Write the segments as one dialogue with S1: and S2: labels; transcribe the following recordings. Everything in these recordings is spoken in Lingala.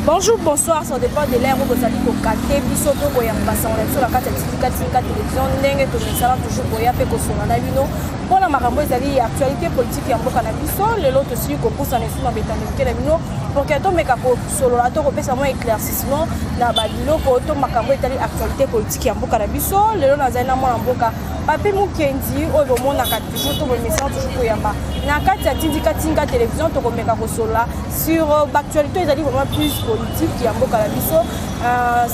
S1: Bonjour, bonsoir, ça dépend de l'heure où bozali kokate biso to koyamba sango na biso na kati ya Tindika Tindika Télévision. Ndenge tomesana toujours koya mpe kosolola na bino mpona makambo ezali ya actualité politique ya mboka na biso. Lelo tosili kopusana esu na betando mike na bino pour que tomeka kosolola to kopesa mwa éclaircissement na babiloko to makambo etali actualité politique ya mboka na biso. Lelo nazali na mwana mboka Papi Mukendi oyo bomonaka toujours to bomesana toujours koyamba na kati ya Tindika Tindika Télévision. Tokomeka kosolola sur baactualité ezali vraiment plus politique ya mboka na biso,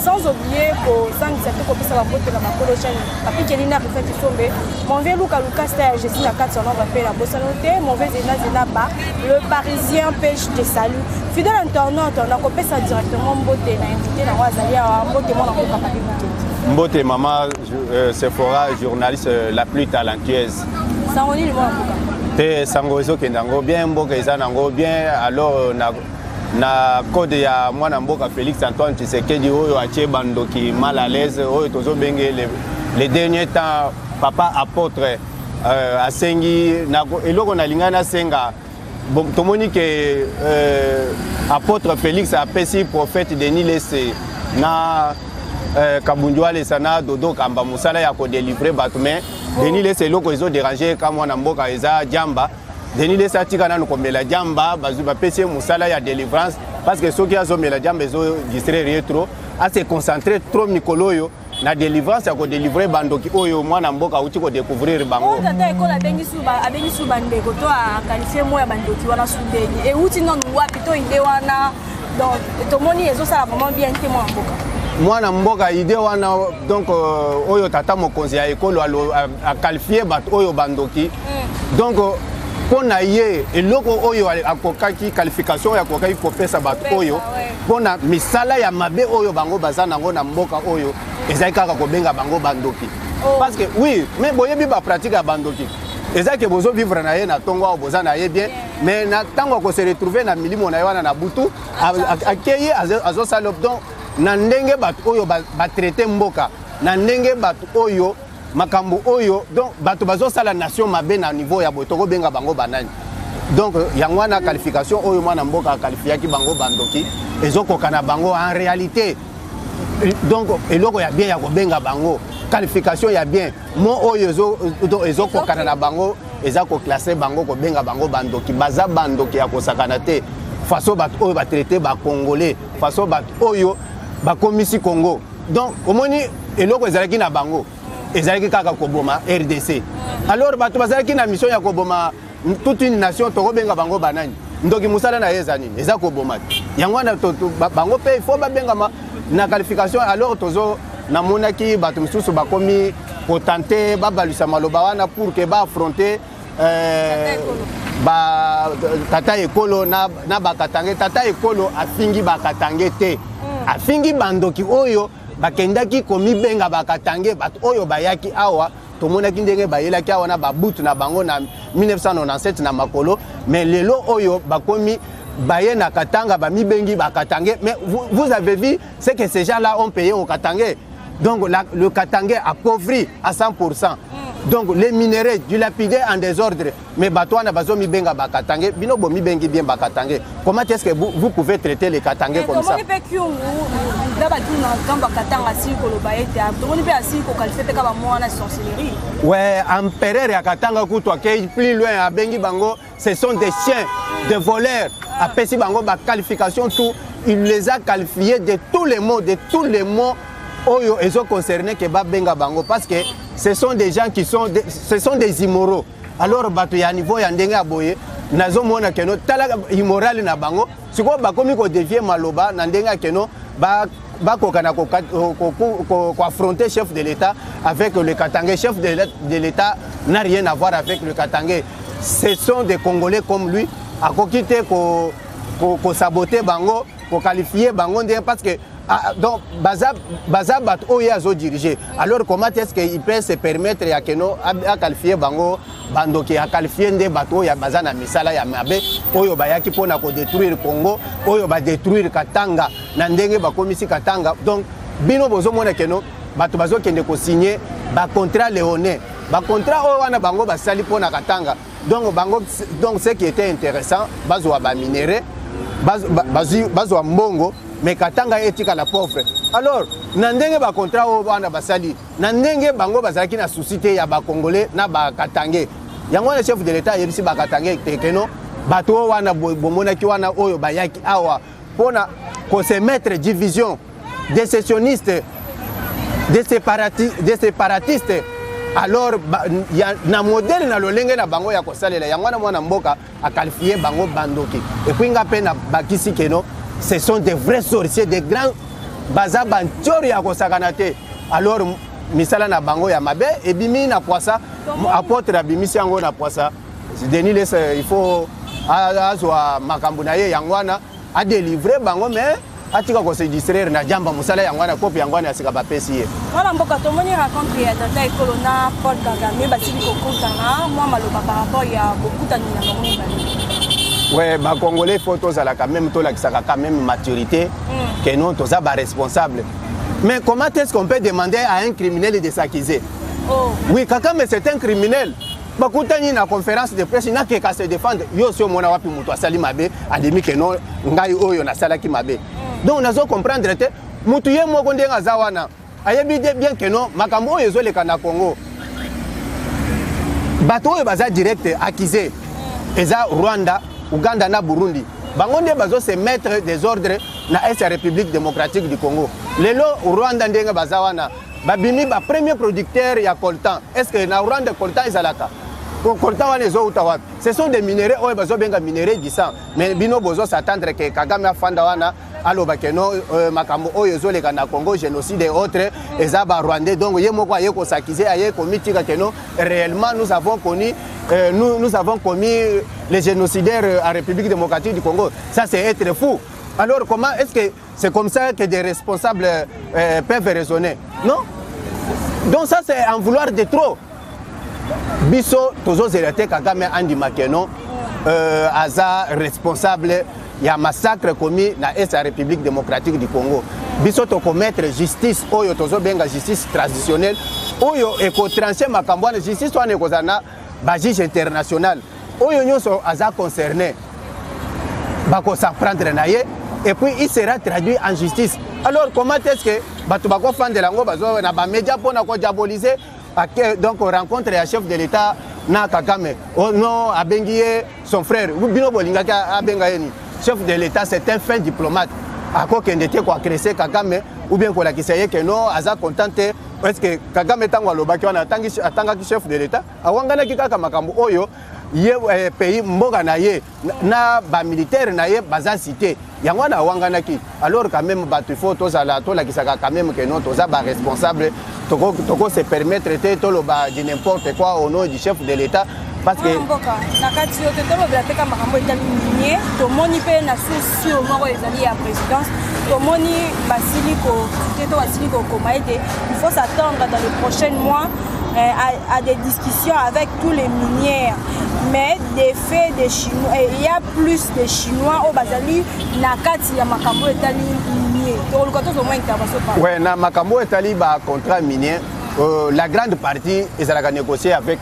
S1: sans oublier kozangisa te kopesa bambote na bakolo chaîne, Papi Kelina, Rifin Kisombe, mon vieux Luka Luka Star ya Jésus na kati ya Londres, mpe na bosano te mon vieux Zena Zena Ba le Parisien, mpe je te salue, fidèle internaute. Nakopesa directement mbote na invité nango azali awa. Mbote, mwana mboka Papi Mukendi.
S2: Mbote mama Sephora, journaliste la plus talentueuse.
S1: Sango nini, mwana mboka?
S2: Te, sango ezokende yango bien, mboka eza nango bien. Alors na code ya mwana mboka Félix Antoine Tshisekedi oyo atie bandoki mal à l'aise, oyo tozobenge le dernier temps papa apôtre, asengi na, eloko nalingai nasenga bon, tomoni ke apôtre Félix apesi prophète Denis Lese na Kabundu Alesa na Dodo Kamba mosala ya kodélivrer bato. Mais oh, Denis Lese, eloko ezodéranger ka mwana mboka eza jamba. Denis Lese atika nanu komela jamba. Bazwi bapesi ye mosala ya délivrance parce que soki azomela jamba, ezodistraire ye trop, ase concentre trop mikolo oyo na délivrance ya kodélivrer bandoki oyo mwana mboka auti kodécouvrir bango.
S1: Tata ekolo abengi su bandeko to aqualifier mo ya bandoki wana su ndenge euti nanu wapi to idée wana? Donc tomoni ezosala vraiment bien te, mwana mboka.
S2: Mwana mboka, idée wana donc oyo tata mokonzi ya ekolo aqualifier bato oyo bandoki, donc mpo na ye eloko oyo akokaki, qualification oyo akokaki kopesa bato oyo mpo na misala ya mabe oyo bango baza nango na mboka oyo, ezali kaka kobenga bango bandoki. Parce que oui, mais boyebi bapratique ya bandoki eza ke bozovivre na ye na ntongo awa, boza na ye bien, mais na ntango akose retrouver na milimo na ye wana na butu, akei azosala. Donc na ndenge bato oyo batraiter mboka, na ndenge bato oyo makambo oyo, donc bato bazosala nation mabe na niveau ya boye, tokobenga bango banani? Donc yango wana qualification oyo mwana mboka aqualifiaki bango bandoki ezokoka na bango en réalité. Donc eloko ya bien ya kobenga bango, qualification ya bien mo oyo ezokokana na bango, eza koclasser bango, kobenga bango bandoki. Baza bandoki ya kosakana te. Façon bato oyo batraiter bacongolais, façon bato oyo bakomisi Congo, donc omoni eloko ezalaki na bango ezalaki kaka koboma RDC. Alors bato bazalaki na mission ya koboma toute une nation, tokobenga bango banani? Ndoki mosala na ye eza nini? Eza koboma te. Yango wana bango mpe il faut babengama na qualification. Alors tozo namonaki bato mosusu bakomi kotenter babalisa maloba wana pour ke baaffronter ba tata ekolo na bakatange. Tata ekolo afingi bakatange te, afingi bandoki oyo bakendaki komibenga bakatange. Bato oyo bayaki awa, tomonaki ndenge bayelaki awa na babutu na bango na 1997 na makolo, mais lelo oyo bakomi baye na Katanga, bamibengi bakatange. Mais vous, vous avez vu ce que ces gens-là ont payé au Katangais? Donc le Katangais appauvri à 100%, donc les minéraux dilapidés en désordre. Mais bato wana bazomibenga bakatange. Bino bomibengi bien bakatange, comment est-ce que vous, vous pouvez traiter les Katangais comme ça?
S1: Tomoni mpe Kyungu na bato na ngambo ya Katanga asili koloba ete, tomoni mpe asili koqualifier mpe ka bamwa wana sorcellerie.
S2: Ouais, empereur ya Katanga kutu akei plus loin, abengi bango ce sont des chiens, des voleurs. Apesi bango baqualification tout, il les a qualifiés de tous les mots, de tous les mots oyo ezoconcerner ke babenga bango, parce que ce sont des gens qui sont des, ce sont des immoraux. Alors bato ya niveau ya ndenge ya boye, nazomona keno tala immoral na bango. Sikoyo bakomi kodévier maloba na ndenge ya keno bakoka na koaffronter chef de l'État avec le Katangais. Chef de l'État n'a rien à voir avec le Katangais, ce sont des Congolais comme lui. Akoki te kosaboter bango, koqualifier bango ndenge, parce que ah, donc baza, baza bato oyo ye azodiriger. Alors comment est-ce qu'il peut se permettre ya keno aqualifier bango bandoki? Aqualifier nde bato oyo baza na misala ya mabe, oyo bayaki mpona kodétruire Congo, oyo badétruire Katanga na ndenge bakomisi Katanga. Donc bino bozomona keno bato bazokende kosigner bacontrat léonin, bacontrat oyo wana bango basali mpona Katanga. Donc bango, donc ce qui était intéressant, bazwa baminerais, bazwa mbongo. Mais Katanga etikala pauvre. Alors na ndenge bacontrat oyo wana basali, na ndenge bango bazalaki na souci te ya bacongolais na bakatangais, yango wana chef de l'État ayebisi bakatangais te que non, bato oyo wana bomonaki wana oyo bayaki awa mpona kose mettre division, des sécessionnistes, des séparatistes. Alors ba, ya, na modèle na lolenge na bango ya kosalela, yango wana mwana mboka aqualifié bango bandoki. Et puis nga mpe na bakisi que non, ce sont des vrais sorciers, des grands, baza bantiori ya kosakana te. Alors misala na bango ya mabe ebimi na poisa, apôtre abimisi yango na poisa. Denis Lessie, il faut azwa makambo na ye, yango wana adélivre bango, mais atika kose distraire na jamba. Mosala yango wana, kope yango wana ya sika bapesi ye.
S1: Mwana mboka, tomoni rencontre ya tata ekolo na Paul Kagame, basili kokutana. Mwa maloba par rapport ya bokutani na bango mibale?
S2: Ouais, bacongolais, faut tozala quand même, tolakisaka quand même maturité que non, toza baresponsable. Mais comment est-ce qu'on peut demander à un criminel de s'accuser?
S1: Oh.
S2: Oui, Kagame, c'est un criminel. Bakutani na conférence de presse, nakeka se défendre. Yo si omona wapi moto asali mabe andimi que non, ngai oyo nasalaki mabe? Donc nazo comprendre te. Motu ye moko ndenge aza wana ayebi de bien que non, makambo oyo ezoleka na Congo, bato oyo baza direct accusé eza Rwanda, Uganda na Burundi. Bango nde bazose mettre des ordres na est ya République démocratique du Congo. Lelo Rwanda ndenge baza wana, babimi bapremier producteur ya coltan. Est ce que na Rwanda coltan ezalaka? Coltan wana ezowuta wapi? Ce sont des minéraux oyo bazobenga minerai du sang. Mais bino bozo s'attendre que Kagame afanda wana, aloba que non, makambo oyo ezoleka na Congo, génocide et autres, eza barwandais. Donc ye moko aye kos'accuser, aye komitika que non, réellement nous avons connu nous, nous avons commis les génocidaires en République démocratique du Congo. Ça, c'est être fou. Alors comment est-ce que c'est comme ça que des responsables peuvent raisonner? Non, donc ça, c'est en vouloir de trop. Biso tozozela te Kagame andima que non, aza responsable ya massacre commis na est ya République démocratique du Congo. Biso tokomettre justice oyo tozobenga justice traditionnelle, oyo ekotrancher makambo wana. Justice wana ekozala na bajuge international oyo nyonso aza concerné, bakos'en prendre na ye et puis il sera traduit en justice. Alors comment est-ce que bato bakofandela yango, bazo na bamédia mpona kodiaboliser donc rencontre ya chef de l'État na Kagame? Oh non, abengi ye son frère. Bino bolingaki abenga ye nini? Chef de l'État, c'est un fin diplomate. Akokende te koagresser Kagame ou bien kolakisa ye que non, aza content te. Est ce que Kagame, ntango alobaki wana, atangaki chef de l'État? Awanganaki kaka makambo oyo ye pays mboka na ye na bamilitaire na ye baza cité, yango wana awanganaki. Alors quand même bato, il faut tozala, tolakisaka quand même que non, toza baresponsable. Toko se permettre te toloba du n'importe quoi au nom du chef de l'État, parce que
S1: Mboka na kati oyo te, tolobela te ka makambo etali minier. Tomoni mpe na source moko ezali ya présidence, tomoni basili kociter to basili kokoma ete il faut s'attendre dans les prochains mois à des discussions avec tous les minières, mais des faits des Chinois, il y a plus de Chinois oyo bazali na kati ya makambo etali minier. Tokoluka tozomwa intervention par
S2: Ouais, na makambo etali bacontrat minier, la grande partie ezalaka négocié avec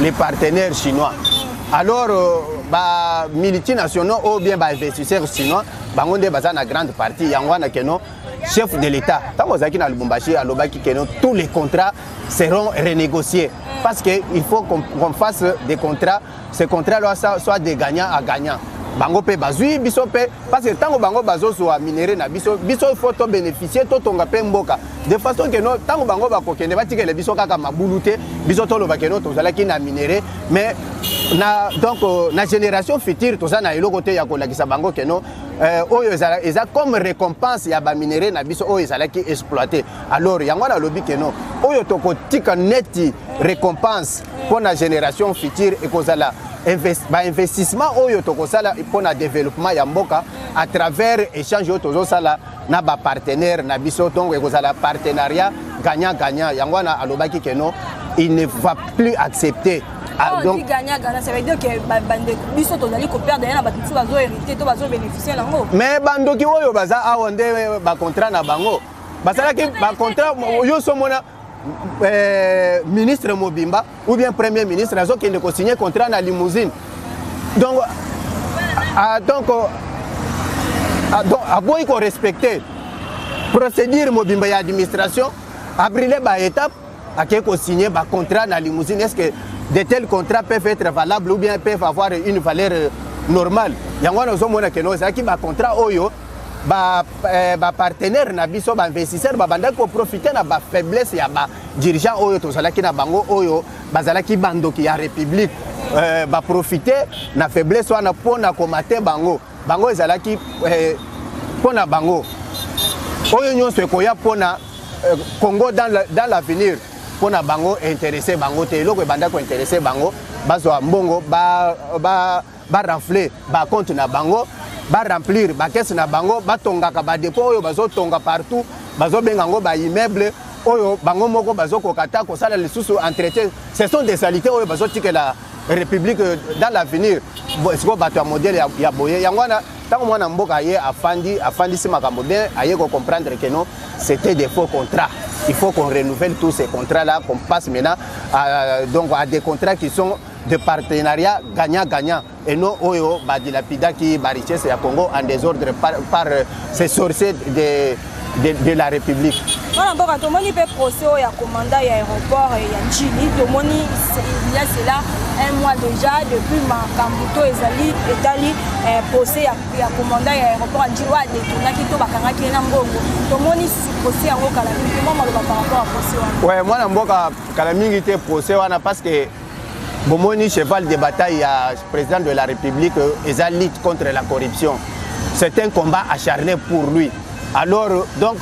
S2: les partenaires chinois. Alors ba multinationaux ou bien bainvestisseurs chinois, bango nde baza na grande partie. Yango wana que non, chef de l'État, ntango azalaki na Lubumbashi, alobaki que non, tous les contrats seront renégociés, parce que il faut qu'on qu fasse des contrats, ces contrats là soit de gagnant à gagnant. Bango mpe bazwi, biso mpe, parce que ntango bango bazozwa minerai na biso, biso faut tobénéficie, totonga mpe mboka de façon que non, ntango bango bakokende, batikele biso kaka mabulu te, biso toloba que non, tozalaki na minerai, mais na donc na génération future toza na eloko te ya kolakisa bango que non, oyo eza comme récompense ya baminerai na biso oyo ezalaki exploité. Alors yango wana alobi que non, oyo tokotika neti récompense mpo na génération future ekozala bainvestissement oyo tokosala mpo na développement ya mboka à travers échange oyo tozosala na bapartenaire na biso. Donc ekozala partenariat gagnant gagnant. Yango wana alobaki que non, il ne va plus accepter.
S1: Ah, donc gagnant gagnant, ça veut dire que bandeko biso tozali koperdre ye na bato mosusu bazohériter to bazobénéficie nango.
S2: Mais bandoki oyo baza awa nde bacontrat na bango basalaki bacontrat. Yo somona ministre mobimba ou bien premier ministre azokende kosigner contrat na limousine. Donc ah, donc Ah, donc aboyi korespecte procédure mobimba ya administration, abrûle baétape, akei kosigne bacontrat na limousine. Est ce que de tels contrats peuvent être valables ou bien peuvent avoir une valeur normale? Yango wana ozomona que non, ezalaki bacontrat oyo bapartenaire ba na biso, bainvestisseur, babandaki koprofite na bafaiblesse ya badirigeant oyo tozalaki na bango, oyo bazalaki bandoki ya république. Baprofite na faiblesse wana mpo na komate bango. Bango ezalaki mpo na bango oyo nyonso ekoya mpo na Congo dans l'avenir, mpo na bango intéressé bango te. Eloko ebanda kointéresse bango, bazwa mbongo, barenfle ba bacompte na bango, baremplir bacaisse na bango, batongaka badépôt oyo bazotonga partout, bazobenga yango baimmeuble oyo bango moko bazokoka ta kosala lisusu entretien. Ce sont des saletés oyo bazotikela république dans l'avenir. Sikoyo bato ya modèle ya boye, yango wana ntango mwana mboka aye afandi, afandisi makambo bien, aye kocomprendre que non, c'était des faux contrats, il faut qu'on renouvelle tous ces contrats là, qu'on passe maintenant donc à des contrats qui sont de partenariat gagnant-gagnant et non oyo badilapidaki barichesse ya Congo en désordre par ces sorciers de la République.
S1: Mwana mboka, tomoni mpe procès oyo ya commandant ya aéroport ya Njili. Tomoni il y a cela un mois déjà depuis makambo to ezali etali procès ya commandant ya aéroport ya Njili oyo adetournaki to bakangaki ye na mbongo. Tomoni procès yango kala mingi te. Mwa maloba par rapport à procès wana?
S2: Ouais, mwana mboka, kala mingi te procès wana, parce que bomoni, cheval de bataille ya président de la République eza lutte contre la corruption. C'est un combat acharné pour lui. Alors donc,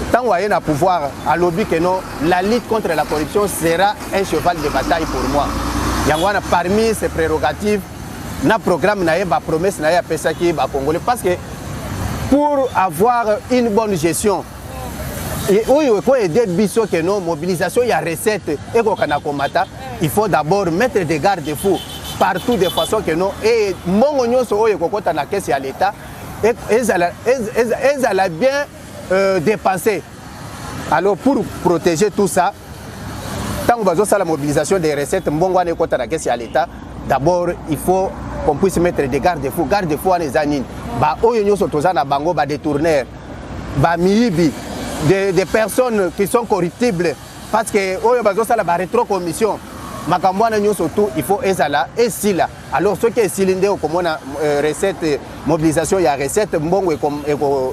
S2: ntango aye na pouvoir, alobi que non, la lutte contre la corruption sera un cheval de bataille pour moi. Yango wana, parmi ses prérogatives na programme na ye, bapromesse na ye apesaki bacongolais, parce que pour avoir une bonne gestion oyo ekoaider biso que non, mobilisation ya recette ekoka na komata, il faut d'abord mettre des garde-fous partout, de façon que non, e mbongo nyonso oyo ekokɔta na caisse ya l'État ezala, ezala bien dépensé. Alors, pour protéger tout ça, ntango bazosala mobilisation des recettes, mbongo wana ekɔta na caisse ya l'État, d'abord il faut qu'on puisse mettre des garde-fous. Garde-fous wana eza nini? Baoyo nyonso toza na bango, badétourneur, bamiyibi, des personnes qui sont corruptibles, parce que oyo bazosala barétrocommission, makambo wana nyonso tout, il faut ezala esila. Alors soki esili nde okomona recette, mobilisation ya recette, mbongo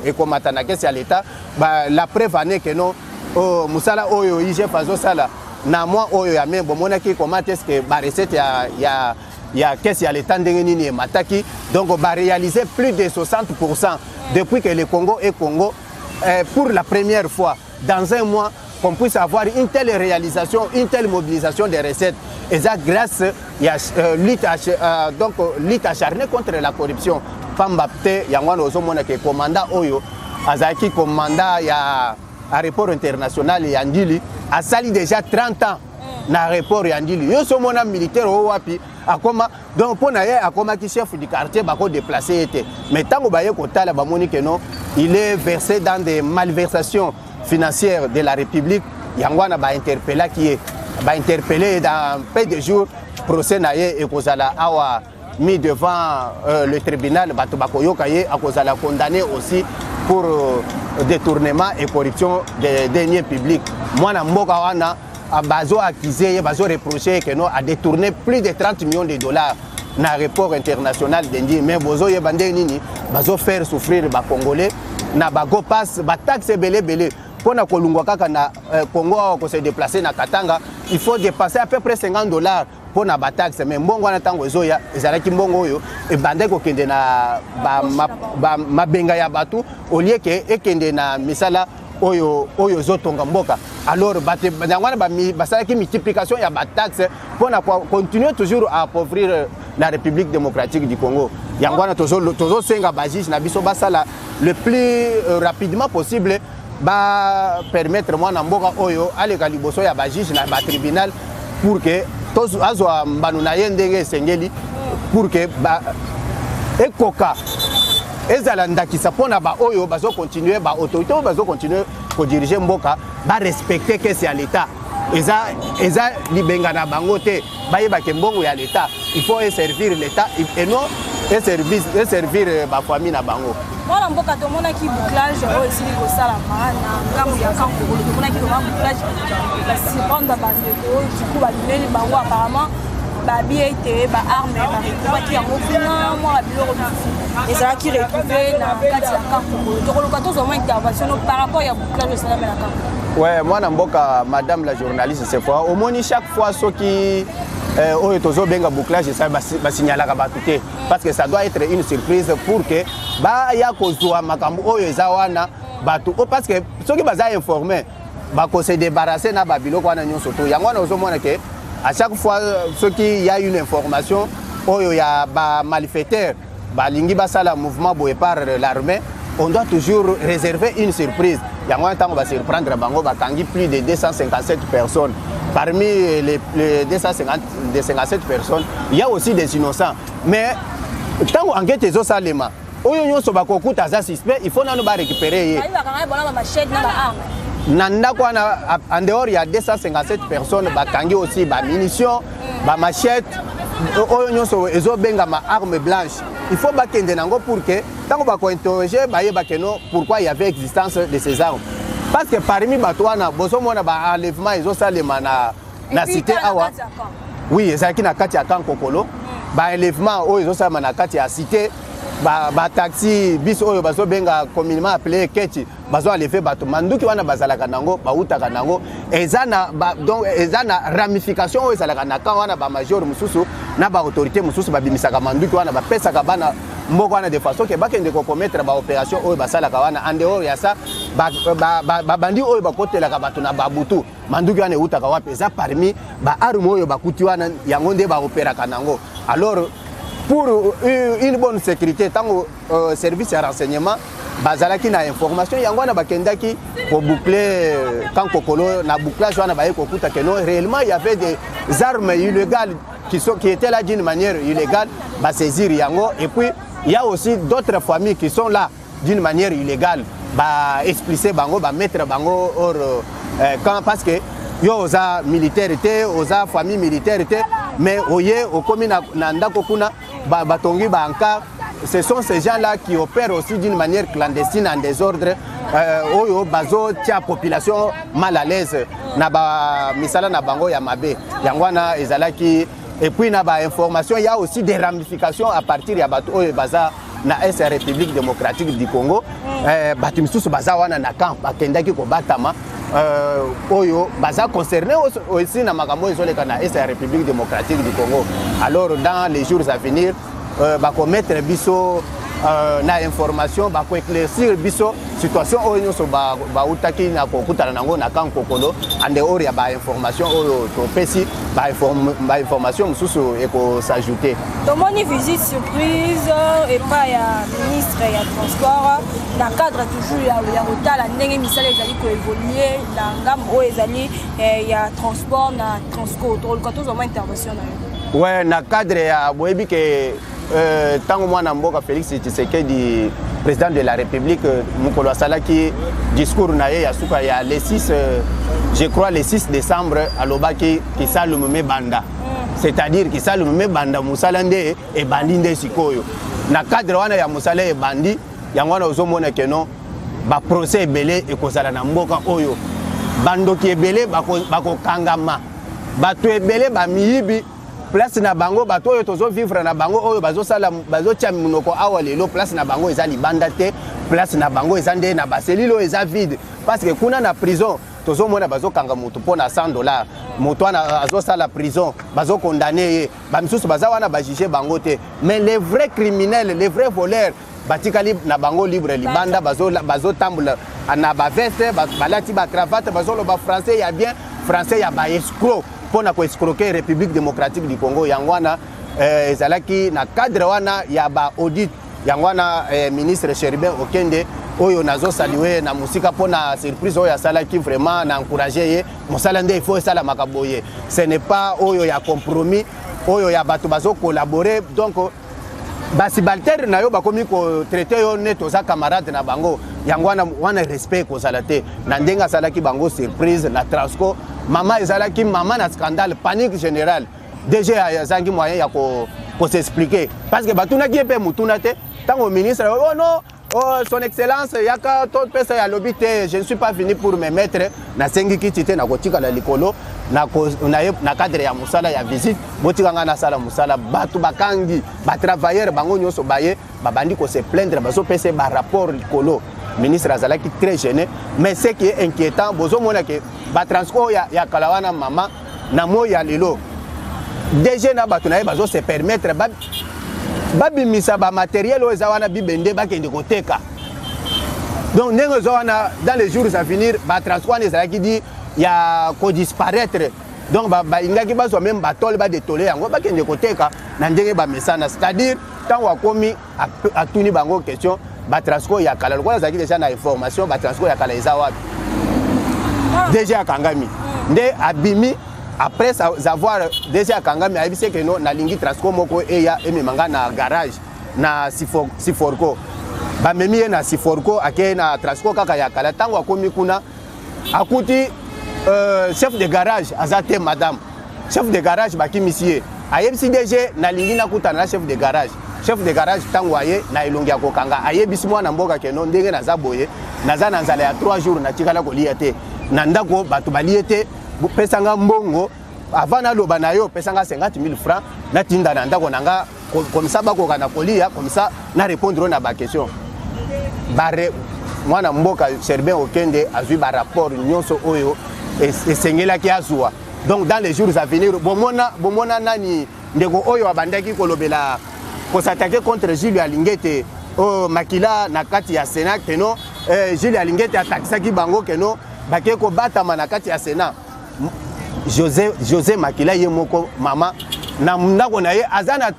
S2: ekomata na caisse ya l'État. La preuve ane que non, oh, mosala oyo IGF azosala na mois oyo ya mai, bomonaki comment est ce que barecette ya caisse ya l'État ndenge nini emataki. Donc baréaliser plus de 60 depuis que le Congo est Congo. Pour la première fois dans un mois qu'on puisse avoir une telle réalisation, une telle mobilisation des recettes, et ça grâce ya donc lutte acharnée contre la corruption. Pamba te, yango wana ozomona ke commandant oyo azalaki commandant ya aéroport international ya Ndjili, asali déjà 30 ans na aéroport ya Ndjili. Yo so omona militaire oyo wapi akoma? Donc mpo na ye akomaki chef du quartier, bakodéplace ye te. Mais ntango baye kotala, bamoni que non, il est versé dans des malversations financières de la République. Yango wana bainterpellaki ye, bainterpelle ye. Dans peu de jours, procès na ye ekozala awa mis devant le tribunal. Bato bakoyoka ye, akozala condamné aussi pour détournement et corruption de deniers publics. Mwana mboka wana bazo accuser ye, bazo reprocher ye que non, a détourné plus de 30 millions de dollars na aéroport international de Ndjili. Mais bozoyeba ndenge nini bazofaire souffrir bacongolais na bago pass, bataxe ebele ebele. Mpona kolungwa kaka na Congo awa, kose déplacer na Katanga, il faut dépenser à peu près 50 $ mpo na bataxe. Mais mbongo wana, ntango ezoya, ezalaki mbongo oyo ebandaki kokende na mabenga ya bato au lieu que ekende na misala oyo ezotonga mboka. Alors bato yango wana basalaki multiplication ya bataxe mpona continuer toujours à appauvrir la République démocratique du Congo. Yango wana tozosenga bajuge na biso basala le plus rapidement possible, bapermettre mwana mboka oyo aleka liboso ya bajuge na batribunal pour que azwa mbano na ye ndenge esengeli, pour que ekoka ezala ndakisa mpona baoyo bazocontinue, baautorité oyo bazocontinue kodirige mboka, barespecte caisse ya l'État. Eza libenga na bango te. Bayebake mbongo ya l'État, il faut eservir l'État et non eservir bafamille na bango.
S1: Mwana mboka, tomonaki bouclage oyo esili kosalama na ngambo ya camp Kokolo. Tomonaki vraiment bouclage, basurprendre bandeko, du coup babimeli bango. Apparemment babi ete baarme baretrouvaki yango kuna, mwa biloko mosusu ezalaki retrouvé na kati ya camp Kokolo. Tokoluka tozwa mwa intervention no par rapport ya bouclage esalami na camp.
S2: Ouais, mwana mboka, madame la journaliste, c'est fois omoni chaque fois soki oyo tozobenga bouclage esali, basignalaka bato te, parce que ça doit être une surprise pour que baya kozwa makambo oyo eza wana bato, parce que soki baza informé, bakose débarrasser na babiloko wana nyonso. To yango wana ozomona ke à chaque fois soki y a une information oyo ya bamalfaiteur balingi basala mouvement boye par l'armée, on doit toujours réserver une surprise. Yango wana ntango basurprendre bango, bakangi plus de 257 personnes. Parmi les 257 personnes, il y a aussi des innocents, mais ntango enquête ezosalema, oyo nyonso bakokuta aza suspect, il faut nano barécupérer ye. Na ndako wana, en dehors ya 257 personnes, bakangi aussi bamunition, bamachette, oyo nyonso ezobengama arme blanche. Il faut bakende nango pour que ntango bakointerroger, bayeba ke no, pourquoi il y avait existence de ces armes, parce que parmi bato wana bozomona baenlèvement ezosalema na cité awa. Oui, ezalaki na kati ya camp Kokolo. Baenlèvement oyo ezosalema na kati ya cité, bataxi biso oyo bazobenga communément appelé keti, bazoenlever bato. Manduki wana bazalaka nango, bautaka nango, eza na ba, donc eza na ramification oyo ezalaka na camp wana. Bamajor mosusu na baautorité mosusu babimisaka manduki wana, bapesaka bana mboka wana de façon ke bakende kokomettre baopération oyo basalaka wana. En dehors ya ça, babandi oyo bakotelaka bato na babutu, manduki wana eutaka wapi? Eza parmi baarme oyo bakuti wana, yango nde baopéraka nango. Alors, pour une bonne sécurité, ntango service ya renseignement bazalaki na information, yango wana bakendaki koboucler camp Kokolo. Na bouclage wana, baye kokuta ke non, réellement il y avait des armes illégales qui étaient là d'une manière illégale. Basaisir yango, et puis il y a aussi d'autres familles qui sont là d'une manière illégale. Baexpulser bango, bamettre bango hors camp, parce que yo oza militaire te, oza famille militaire te, mais oye okomi na ndako kuna, batongi ba baencart. Ce sont ces gens-là qui opèrent aussi d'une manière clandestine, en désordre, oyo bazotia population mal à l'aise na bamisala na bango ya mabe. Yango wana ezalaki. Et puis na bainformation, il y a aussi des ramifications à partir ya bato oyo baza na est ya République démocratique du Congo. Bato misusu baza wana na camp, bakendaki kobatama, oyo baza concerné aussi na makambo oyo ezoleka na est ya République démocratique du Congo. Alors, dans les jours à venir, bakomettre biso na information, bakoéclaircir biso situation oyo nyonso bautaki na kokutana nango na camp Kokolo. En dehors ya bainformation oyo topesi, bainformation mosusu ekos'ajouter.
S1: Tomoni visite surprise epai ya ministre ya transport na cadre toujours ya kotala ndenge misala ezali koévoluer na ngambo oyo ezali ya transport na Transco. Tokoluka tozwa mwa intervention na yo.
S2: Ouais, na cadre ya boyebi ke ntango mwana mboka Félix Tshisekedi, président de la République, mokolo asalaki discours na ye ya suka ya le 6, je crois le 6 décembre, alobaki kisalumu mebanda, c'est-à-dire kisalumu mebanda, mosala nde ebandi nde sikoyo. Na cadre wana ya mosala ebandi, yango wana ozomona ke non, baprocès ebele ekozala na mboka oyo, bandoki ebele bakokangama, bato ebele bamiyibi place na bango. Bato oyo tozovivre na bango, oyo bazosala, bazotia monoko awa lelo, place na bango eza libanda te, place na bango eza nde na baselile oyo eza vide, parce que kuna na prison tozomona bazokanga moto mpo na 100 dollar. Moto wana azosala prison, bazokondane ye, bamisusu baza wana, bajuge bango te, mais les vrais criminels, les vrais voleurs batikali na bango libre libanda, bazotambola na baveste, balati bacravate, bazoloba français ya bien, français ya baescroc, mpo na koescroquer République démocratique du Congo. Yango wana ezalaki na cadre wana ya baaudit. Yango wana ministre Chérubin Okende, oyo nazosaluer na mosika mpo na surprise oyo asalaki, vraiment na encourage ye. Mosala nde ifo esalamaka boye, ce n'est pas oyo ya compromis, oyo ya bato bazocollaborer. Donc basubalterne na yo bakomi kotraiter yo neti oza camarade na bango. Yango wana, wana respect ekozala te. Na ndenge asalaki bango surprise na Transco, mama ezalaki mama na scandale, panique générale. DG azangi moyen ya kos'expliquer, parce que batunaki ye mpe motuna te. Ntango ministre, oh non. Oh, son excellence yaka topesa ya lobi te, je ne suis pas venu pour me mettre, nasengi kiti te, nakotikala likolo na, na, na cadre ya mosala ya visite, botika ngai nasala mosala. Bato bakangi batravailleur bango nyonso baye babandi kose plaindre, bazopesa ye barapport likolo. Ministre azalaki très gêné. Mais ce qui est inquiétant, bozomona ke batransport ya kala wana, mama, na moi ya lelo DG na bato na ye bazose permettre babimisa bamatériel oyo eza wana, bibende, bakende koteka. Donc ndenge eza wana, dans les jours à venir batransport wana ezalaki di ya kodisparaître. Donc balingaki bazwa même batole, badetole yango, bakende koteka na ndenge bamesana. C'est-à-dire ntango akomi, atuni bango question, batransport ya kala, lokola azalaki déjà na information, batransport ya kala eza wapi? DG akangami nde abimi. Après avoir DG akangami, ayebisi ke no, nalingi transport moko eya emema nga na garage na Siforco. Bamemi ye na Siforco, akei na transport kaka ya kala. Ntango akomi kuna, akuti chef de garage aza te. Madame chef de garage bakimisi ye. Ayebisi DG: nalingi nakutana na chef de garage. Chef de garage, ntango aye na elongi ya kokanga, ayebisi mwana mboka ke no, ndenge naza boye, naza na nzala ya 3 jours, natikala kolia te na ndako, bato balie te, pesanga mbongo avant naloba na yo, pesanga 50 000 francs, natinda na ndako na nga, comme ça bakoka na kolia, comme ça na répondre na baquestion. Bare mwana mboka Chérubin Okende azwi barapport nyonso oyo esengelaki azwa. Donc dans les jours à venir, bomona, bomona nani, ndeko oyo abandaki kolobela, kos'attaquer contre Jules Alingete, oyo Makila na kati ya Sénat, keno Jules Alingete atakisaki bango keno bake kobatama na kati ya Sénat. José Makila ye moko, mama, na ndako na ye aza na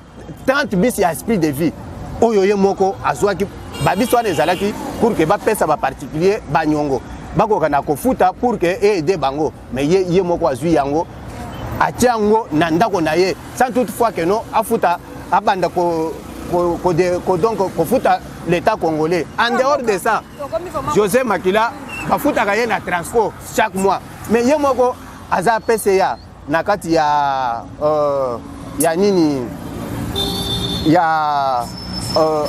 S2: 30 bus ya Esprit de Vie oyo ye moko azwaki. Babus wana ezalaki pour ke bapesa baparticulier banyongo bakoka na kofuta pour ke eaider bango. Mais ye moko azwi yango, atia yango na ndako na ye sans toutefois ke no afuta, abanda ko, donc kofuta l'État congolais. En dehors de ça, José Makila bafutaka ye na transport chaque mois, mais ye moko aza PCA na kati ya nini ya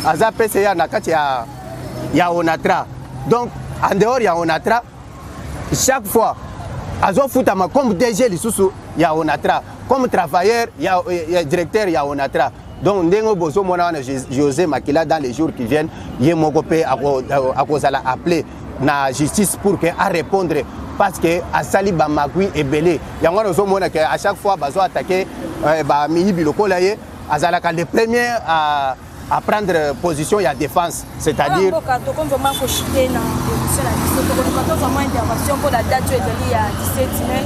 S2: aza PCA na kati ya Onatra. Donc en dehors ya Onatra, chaque fois azofutama comme DG lisusu ya Onatra, comme travailleur ya directeur ya Onatra. Donc ndenge bozomona wana, José Makila, dans les jours qui viennent, ye moko mpe akozala appelé na justice pour ke arépondre, parce que asali bamagouilles ebele. Yango wana ozomona ke à chaque fois bazo attaquer bamiyibi lokola ye, azalaka le premier à prendre position ya défense, c'est-à-dire
S1: Mboka, tokomi vraiment kochuter na émission na biso. Tokoluka to vraiment intervention mpo na date oyo ezali ya 17 mai.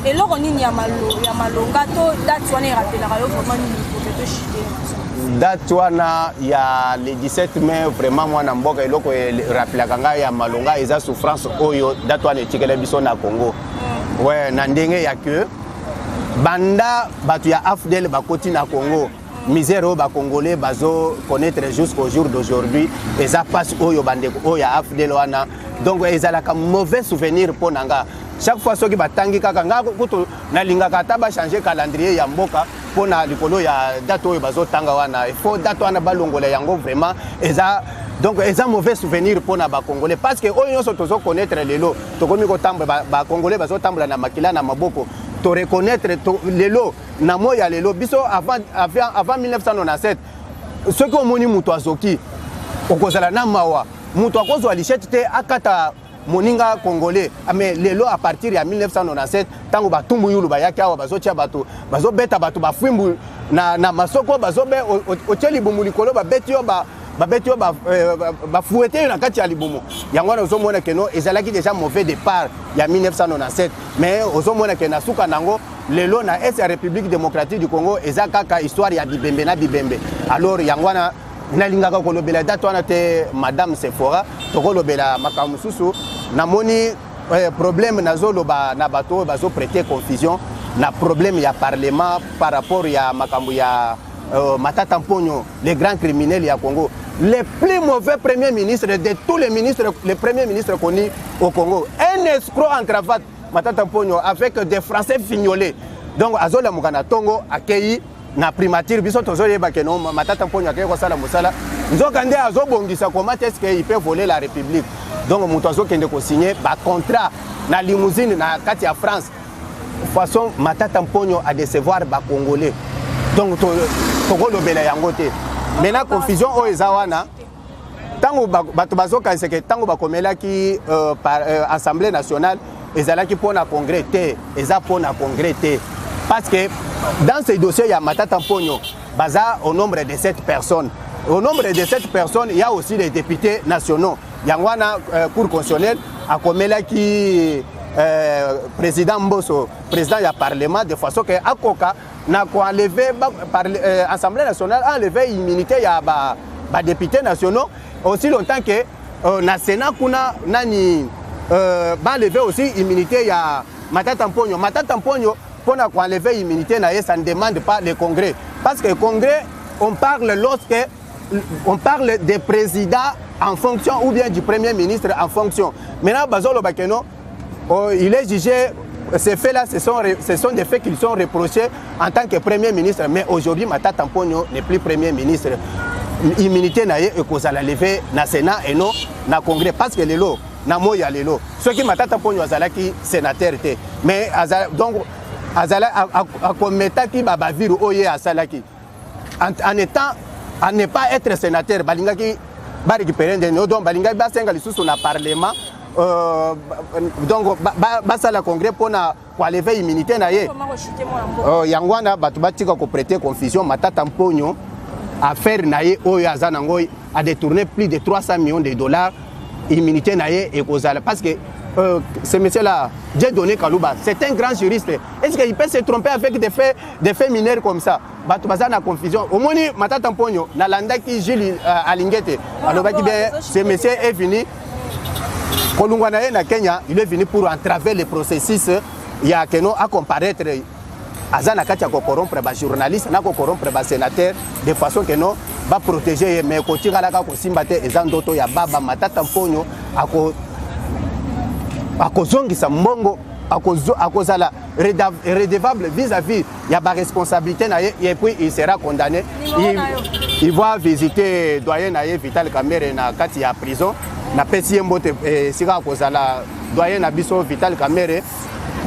S1: Eloko nini ya malonga to date wana erappelaka yo vraiment nini poke tochuter?
S2: Date wana ya le 17 mai, vraiment, mwana mboka, eloko erappelaka ngai ya malonga eza souffrance oyo date wana etikela biso na Congo. We na ndenge ya ke banda bato ya AFDL bakoti na Congo, misère oyo bacongolais bazo connaître jusqu'au jour d'aujourd'hui eza mpasi oyo bandeko oyo ya AFDL wana. Donc ezalaka mauvais souvenir mpo na nga. Chaque fois soki batangi kaka nga kutu, nalingaka ata bachange calendrier ya mboka mpo na likolo ya date oyo bazotanga wana. Il faut date wana balongola yango. Vraiment eza, donc eza mauvais souvenir mpo na bacongolais, parce que oyo nyonso tozoconnaître lelo, tokomi kotambola, bacongolais bazotambola na makila na maboko. Toreconnaître to, lelo na moi ya lelo biso, avant 1997, soki omoni moto azoki, okozala na mawa, moto akozwa lichette te akata moninga congolais. Mais lelo, à partir ya 1997, ntango batumbu yulu bayaki awa, bazotia bato, bazobeta bato bafwimbu na masoko, bazobe otie libumu likolo, babeti yo, babeti yo, bafouetter yo na kati ya libumu. Yango wana ozomona keno ezalaki déjà mauvais départ ya 1997, mais ozomona ke na suka nango lelo na est ya République démocratique du Congo eza kaka histoire ya bibembe na bibembe. Alors yango wana nalingaka kolobela date wana te. Madame Sephora, tokolobela makambo mosusu. Namoni problème, nazoloba na bato oyo bazoprêter confusion na problème ya parlement par rapport ya makambo ya Matata Mponyo, le grand criminel ya Congo, le plus mauvais premier ministre de tous les ministres, le premier ministre connu au Congo, un escroc en cravate, Matata Mponyo, avec des français fignolés. Donc azolamuka na ntongo, akei Na primature, biso tozoyeba ke no, Matata Mponyo akei kosala mosala, nzoka nde azobongisa comment est-ce que il peut voler la République. Donc moto azokende kosigne bacontrat na limousine na kati ya France, façon Matata Mponyo a décevoir Bacongolais. Donc tokolobela yango te. Maintenant, confusion oyo eza wana, ntango bato bazokanisa ke ntango bakomelaki par Assemblée nationale, ezalaki mpona congrès te. Eza mpona congrès te, parce que dans ce dossier ya Matata Mponyo, baza au nombre de 7 personnes. Au nombre de 7 personnes, il y a aussi les députés nationaux. Yango wana Cour constitutionnelle akomelaki président Mboso, président ya Parlement, de façon ke akoka na koenlever Assemblée nationale enlever immunité ya badéputés ba nationaux, aussi longtemps que na Sénat kuna nani baenlever aussi immunité ya Matata Mponyo. Matata Mponyo, mpona koenlever immunité na ye, ça ne demande pas le congrès, parce que congrès, on parle lorsque on parle des présidents en fonction ou bien du Premier ministre en fonction. Maintenant, bazoloba ke non, oh, il est jugé, ces faits-là, ce sont des faits qu'ils sont reprochés en tant que Premier ministre. Mais aujourd'hui, Matata Mponyo n'est plus Premier ministre. Immunité na ye ekozala levé na Sénat et non na congrès, parce que lelo, na moi ya lelo, soki Matata Mponyo azalaki sénateur te, mais azala, donc azala akometaki babavures oyo ye asalaki en étant à ne pas être sénateur, balingaki barécupérer ndeni? Donc balingaki basenga lisusu na Parlement, donc basala congrès mpona koenlever immunité na ye. Yango wana bato batika koprêter confusion. Matata Mponyo, affaire na ye oyo aza nango, a détourné plus de 300 millions de dollars, immunité na ye ekozala, parce que ce monsieur-là, Dieudonné Kaluba, c'est un grand juriste. Est-ce qu'il peut se tromper avec des faits mineurs comme ça? Bato baza na confusion. Omoni Matata Mponyo, nalandaki Jules Alingete, alobaki bien, ce monsieur est venu, kolungwa na ye na Kenya, il est venu pour entraver le processus ya ke no acomparaître. Aza na kati ya kocorrompre bajournaliste na kocorrompre basénateur de façon ke no baprotéger ye, mais kotikalaka kosimba te. Eza ndoto ya baba. Matata Mponyo akozongisa mbongo, akozala redevable vis-à-vis ya baresponsabilité na ye et puis il sera condamné. Il va visiter doyen na ye Vital Kamerhe na kati ya prison. Napesi ye mbote esika akozala. Doyen na biso Vital Kamerhe,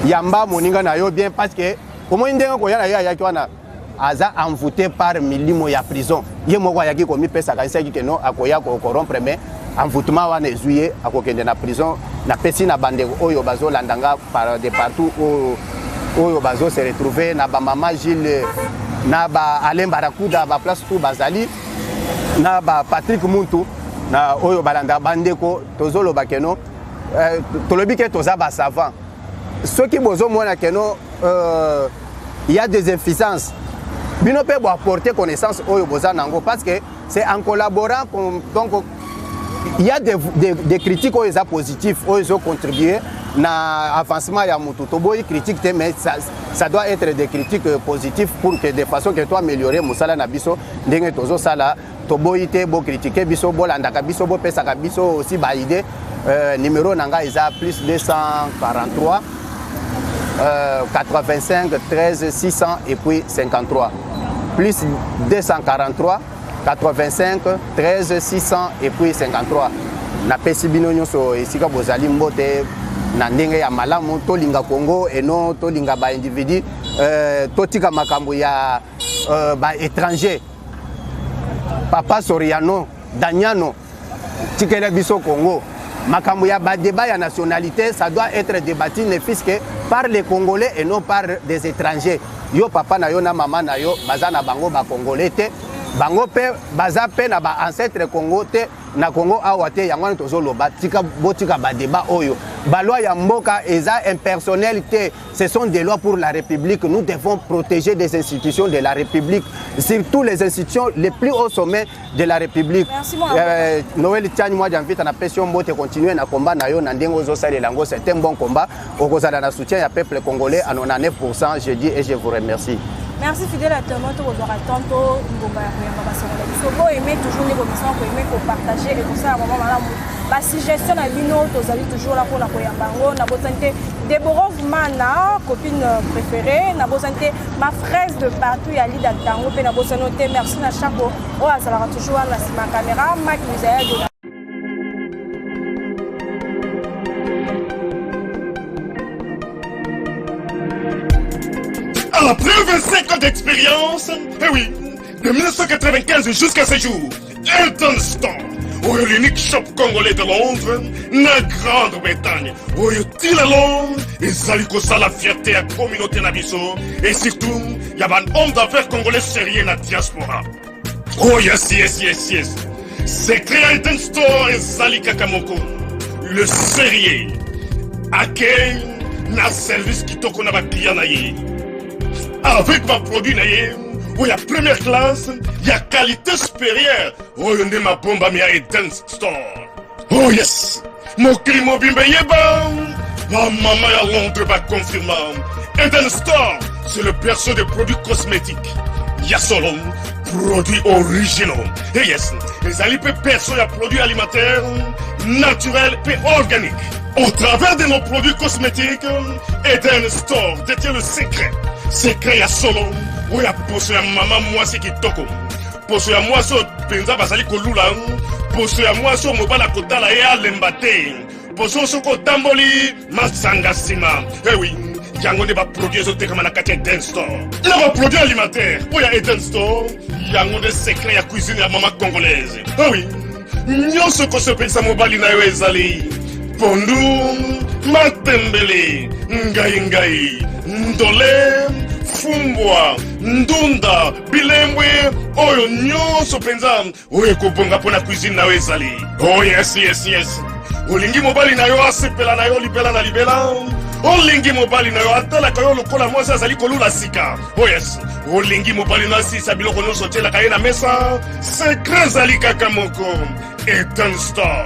S2: yamba moninga na yo bien, parce que omoni ndenge koya na ye, ayaki wana aza envoûté par milimo ya prison. Ye moko ayaki komipesa, akanisaki ke no akoya kocorrompre, mais envoûtement wana ezwi ye, akokende na prison. Napesi na bandeko oyo bazolanda nga par de partout, oyo oyo bazo se retrouver na bamama Gilles na ba Alain Barakuda, baplace tout bazali, na ba Patrick Muntu na oyo balanda. Bandeko, tozoloba ke no tolobi ke toza basavant. Soki bozomona ke no y a des insuffisances, bino mpe boapporter connaissance oyo boza nango, parce que c'est en collaborant. Donc il y a des critiques oyo eza positif, oyo ezocontribuer na avancement ya mutu. Toboyi critique te, mais ça doit être des critiques positives pour que de façon que to améliorer mosala na biso ndenge tozosala. Toboyi te, bocritiquer biso, bolandaka biso, bopesaka biso aussi baidées. Numéro na ngai eza plus 243 85 13 600 et puis 53, plus 243 85 13 600 et puis 53. Napesi bino nyonso esika bozali mbote na ndenge ya malamu. Tolinga Congo eno, tolinga baindividu, totika makambo ya baétranger. Papa Soriano Daniano, tikela biso Congo. Makambo ya badébat ya nationalité, ça doit être débattu ne fût que par les Congolais et non par des étrangers. Yo, papa na yo na mama na yo baza na bango bacongolais te, bango mpe baza mpe na baancêtre Congo te, na Congo awa te. Yango wana tozoloba, tika, botika badébat oyo. Baloi ya mboka eza impersonnel te, ce sont des lois pour la République. Nous devons protéger des institutions de la République, surtout les institutions les plus haut sommet de la République.
S1: Merci.
S2: Noël Tiani Mwadiamvita, napesi yo mbote. Continue na combat na yo na ndenge ozosalela yango, c'est un bon combat. Okozala na soutien ya peuple congolais à 99. Je dis et je vous remercie.
S1: Merci, fidèle internaute. Tokozwaka tanto ngonga ya koyamba basango na biso. Boaimer toujours nde bomesana koaimer, kopartager, ekosala mama malamu. Basuggestion na bino, tozali toujours la mpona koyamba yango. Nabotani te. Deborah Mana, copine préférée, nabosani te ma fraise de partout ya Lida Tango mpe nabosani te. Merci na Chako oyo azalaka toujours wana na nsima caméra, Mike Mizaya.
S3: Après 25 ans d'expérience, eh oui, de 1995 jusqu'à ce jour, Elton Store, oyo l'unique shop congolais de Londres, na Grande-Bretagne, oyo ti lelo ezali kosala fierté ya communauté na biso et surtout ya ba homme d'affaires congolais sérieux na diaspora. Oh yes. Secret ya Elton Store ezali kaka moko. Le sérieux. Accueil na service kitoko na baclient na ye. Avec baproduit na ye oyo ya première classe, ya qualité supérieure, oyo nde mabombami ya Eden Store. Oh yes, mokili mobimba eyeba, bamama ya Londres baconfirma, Eden Store, c'est le berceau des produits cosmétiques ya solo, produits originaux. Et yes, ezali mpe berceau ya produits alimentaires naturels mpe organiques. Au travers de nos produits cosmétiques, Eden Store détient le secret, secret ya solo oyo ya poso ya mama mwasi kitoko, poso ya mwasi oyo mpenza bazali kolula, poso ya mwasi oyo mobali akotala ye alemba te, poso soki otamboli masanga nsima. Ewi, yango nde baproduit ezotekama na kati ya Eden Store. Na baproduit alimentaire oyo ya Eden Store, yango nde secret ya cuisine ya mama congolaise. Ewi, nyonso kosepelisa mobali na yo ezali pondu, matembele, ngai ngai, ndole, fumbwa, ndunda, bilembwe, oyo nyonso mpenza oyo ekobonga mpo na cuisine na yo ezali. Oh yes, olingi mobali na yo asepela na yo libela na libela, olingi mobali na yo atalaka yo lokola mwasi azali kolula sika. Oh yes, olingi mobali na asisa biloko nyonso otielaka ye na mesa, secret ezali kaka moko: Eden Store.